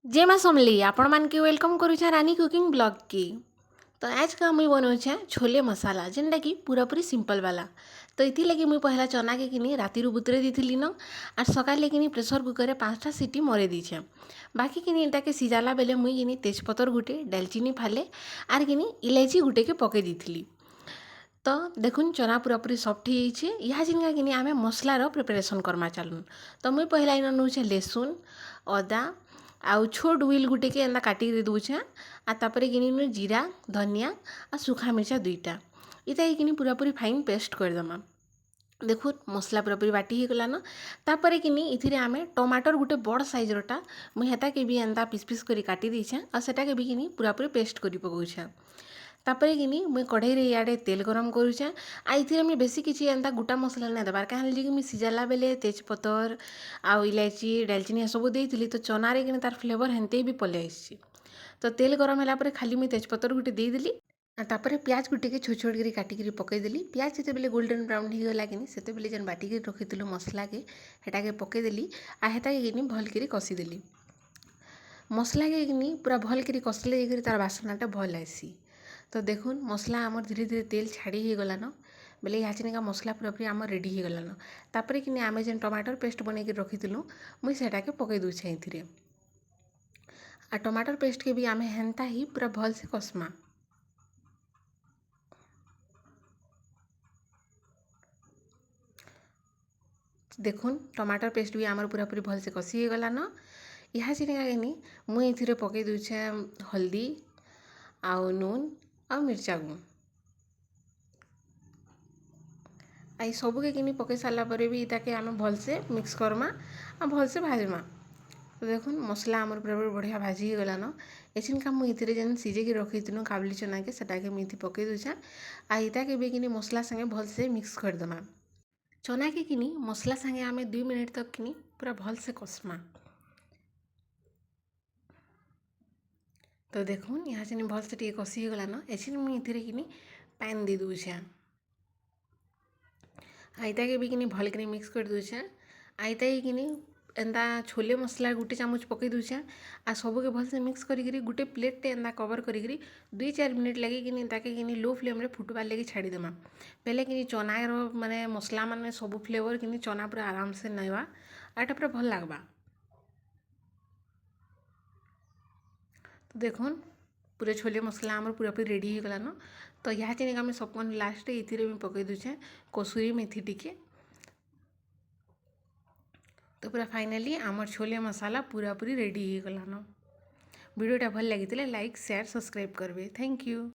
ଜୟ ମା ସମଲେଇ, ଆପଣମାନକେ welcome କରୁଛେଁ ରାନୀ cooking ବ୍ଲଗ୍କେ। ତ ଆଜକା ମୁଇଁ ବନଉଛେଁ ଛୋଲେ ମସାଲା, ଯେନ୍ଟାକି ପୁରାପୁରି ସିମ୍ପଲ୍ ବାଲା। ତ ଏଥିଲାଗି ମୁଇଁ ପହିଲା ଚନାକେ କିନି ରାତିରୁ ବୁତରେଇ ଦେଇଥିଲି ନ ଆର୍ ସକାଲେ କିନି ପ୍ରେସର୍ କୁକର୍ରେ 5ଟା ସିଟି ମରେଇ ଦେଇଛେଁ। ବାକି କିନି ଏଟାକେ ସିଝାଲା ବେଲେ ମୁଇଁ କିନି ତେଜପତର ଗୁଟେ, ଡାଲଚିନି ଫାଲେ ଆର୍ କିନି ଇଲାଇଚି ଗୁଟେକେ ପକେଇ ଦେଇଥିଲି। ତ ଦେଖୁନ୍, ଚନା ପୁରାପୁରି ସଫ୍ଟ ହେଇଯାଇଛେ। ଇହାଚିନ୍କା କିନି ଆମେ ମସଲାର ପ୍ରିପାରେସନ୍ କର୍ମା ଚାଲୁନ୍। ତ ମୁଇଁ ପହିଲା ଇନ ନଉଛେଁ ଲେସୁନ୍, ଅଦା ଆଉ ଛୋଟ୍ will ଗୁଟେକେ ଏନ୍ତା କାଟିକିରି ଦଉଛେଁ। ଆର୍ ତାପରେ କିନି ଇନୁ ଜିରା, ଧନିଆ ଆଉ ଶୁଖା ମିର୍ଚା ଦୁଇଟା, ଇଟାକେ କିନି ପୁରାପୁରି ଫାଇନ୍ ପେଷ୍ଟ କରିଦେମା। ଦେଖୁନ୍, ମସଲା ପୁରାପୁରି ବାଟି ହେଇଗଲାନ। ତାପରେ କିନି ଏଥିରେ ଆମେ ଟମାଟର ଗୁଟେ ବଡ଼ ସାଇଜ୍ରଟା ମୁଇଁ ହେତାକେ ବି ଏନ୍ତା ପିସ୍ ପିସ୍ କରି କାଟି ଦେଇଛେଁ ଆଉ ସେଟାକେ ବି କିନି ପୁରାପୁରି ପେଷ୍ଟ କରି ପକଉଛେଁ। ତାପରେ କିନି ମୁଇଁ କଢ଼େଇରେ ଇଆଡ଼େ ତେଲ ଗରମ କରୁଛେଁ। ଆଉ ଏଥିରେ ମୁଇଁ ବେଶୀ କିଛି ଏନ୍ତା ଗୁଟା ମସଲା ନାଇଁ ଦେବାର୍, କାଁ ହେଲେ କି ମୁଇଁ ସିଝାଲା ବେଲେ ତେଜପତର ଆଉ ଇଲାଇଚି, ଡାଲଚିନି ଏସବୁ ଦେଇଥିଲି, ତ ଚନାରେ କିନି ତାର୍ ଫ୍ଲେଭର୍ ହେନ୍ତେ ବି ପଲେଇ ଆସିଛି। ତ ତେଲ ଗରମ ହେଲା ପରେ ଖାଲି ମୁଇଁ ତେଜପତର ଗୁଟେ ଦେଇଦେଲି ଆଉ ତାପରେ ପିଆଜ ଗୁଟେକେ ଛୋଟ ଛୋଟ କରି କାଟିକିରି ପକେଇଦେଲି। ପିଆଜ ଯେତେବେଲେ ଗୋଲ୍ଡେନ୍ ବ୍ରାଉନ୍ ହେଇଗଲା କିନି, ସେତେବେଲେ ଯେନ୍ ବାଟିକିରି ରଖିଥିଲୁ ମସଲାକେ, ହେଟାକେ ପକେଇଦେଲି ଆଉ ହେଟାକେ କିନି ଭଲ୍ କରି କଷିଦେଲି। ମସଲାକେ କିନି ପୁରା ଭଲ୍ କରି କଷିଲେ ଯାଇକରି ତାର୍ ବାସ୍ନାଟା ଭଲ୍ ଆଏସି। ତ ଦେଖୁନ୍, ମସଲା ଆମର୍ ଧୀରେ ଧୀରେ ତେଲ୍ ଛାଡ଼ି ହେଇଗଲାନ ବେଲେ ଇହାଚିନିକା ମସଲା ପୁରାପୁରି ଆମର୍ ରେଡ଼ି ହେଇଗଲାନ। ତାପରେ କିନି ଆମେ ଯେନ୍ ଟମାଟର ପେଷ୍ଟ ବନେଇକି ରଖିଥିଲୁ, ମୁଇଁ ସେଟାକେ ପକେଇ ଦଉଛେଁ ଏଥିରେ। ଆଉ ଟମାଟର ପେଷ୍ଟକେ ବି ଆମେ ହେନ୍ତା ହିଁ ପୁରା ଭଲ୍ସେ କଷମା। ଦେଖୁନ୍, ଟମାଟର ପେଷ୍ଟ ବି ଆମର ପୁରାପୁରି ଭଲ୍ସେ କଷି ହେଇଗଲାନ। ଇହାଚିନିକା କିନି ମୁଇଁ ଏଥିରେ ପକେଇ ଦଉଛେଁ ହଲ୍ଦି ଆଉ ନୁନ୍ ଆଉ ମିର୍ଚା ଗୁଣ୍ଡ। ଆଉ ସବୁକେ କିନି ପକେଇ ସାରିଲା ପରେ ବି ତାକେ ଆମେ ଭଲ୍ସେ ମିକ୍ସ କର୍ମା ଆଉ ଭଲ୍ସେ ଭାଜ୍ମା। ତ ଦେଖୁନ୍, ମସଲା ଆମର ପୁରାପୁରି ବଢ଼ିଆ ଭାଜି ହେଇଗଲାନ। ଏଛିନ୍କା ମୁଇଁ ଏଥିରେ ଯେନ୍ ସିଝେଇକି ରଖିଥିନୁ କାବୁଲି ଚନାକେ, ସେଟାକେ ମୁଇଁ ଏଥି ପକେଇ ଦଉଛେଁ ଆଉ ଇଟାକେ ବି କିନି ମସଲା ସାଙ୍ଗେ ଭଲ୍ସେ ମିକ୍ସ କରିଦେମା। ଚନାକେ କିନି ମସଲା ସାଙ୍ଗେ ଆମେ 2 ମିନିଟ୍ ତକ୍ କିନି ପୁରା ଭଲ୍ସେ କଷମା। ତ ଦେଖୁନ୍, ଇହାଚିନି ଭଲ୍ସେ ଟିକେ କଷି ହେଇଗଲାନ। ଏଛିନ୍ ମୁଇଁ ଏଥିରେ କିନି ପାଏନ୍ ଦେଇ ଦଉଛେଁ ଆଉ ଇଟାକେ ବି କିନି ଭଲ୍ କରି ମିକ୍ସ କରି ଦଉଛେଁ। ଆଉ ଇଟାକେ କିନି ଏନ୍ତା ଛୋଲେ ମସଲା ଗୁଟେ ଚାମଚ ପକେଇ ଦଉଛେଁ ଆଉ ସବୁକେ ଭଲ୍ସେ ମିକ୍ସ କରିକିରି ଗୁଟେ ପ୍ଲେଟ୍ଟେ ଏନ୍ତା କଭର୍ କରିକିରି 2-4 ମିନିଟ୍ ଲାଗି କିନି ତାକେ କିନି ଲୋ ଫ୍ଲେମ୍ରେ ଫୁଟବାର୍ ଲାଗି ଛାଡ଼ିଦେମା। ବେଲେ କିନି ଚନାର ମାନେ ମସଲା ମାନେ ସବୁ ଫ୍ଲେଭର୍ କିନି ଚନା ପୁରା ଆରାମସେ ନେବା ଆଉ ଏଟା ପୁରା ଭଲ୍ ଲାଗ୍ବା। ତ ଦେଖୁନ୍, ପୁରା ଛୋଲେ ମସଲା ଆମର ପୁରାପୁରି ରେଡ଼ି ହେଇଗଲାନ। ତ ଇହାଚିନିକା ଆମେ ସବକନ୍ ଲାଷ୍ଟରେ ଏଥିରେ ବି ପକେଇ ଦଉଛେଁ କସୁରୀ ମେଥି ଟିକେ। ତ ପୁରା ଫାଇନାଲି ଆମର ଛୋଲେ ମସାଲା ପୁରାପୁରି ରେଡ଼ି ହେଇଗଲାନ। ଭିଡ଼ିଓଟା ଭଲ ଲାଗିଥିଲେ ଲାଇକ୍, ସେୟାର, ସବସ୍କ୍ରାଇବ୍ କରିବେ। Thank you.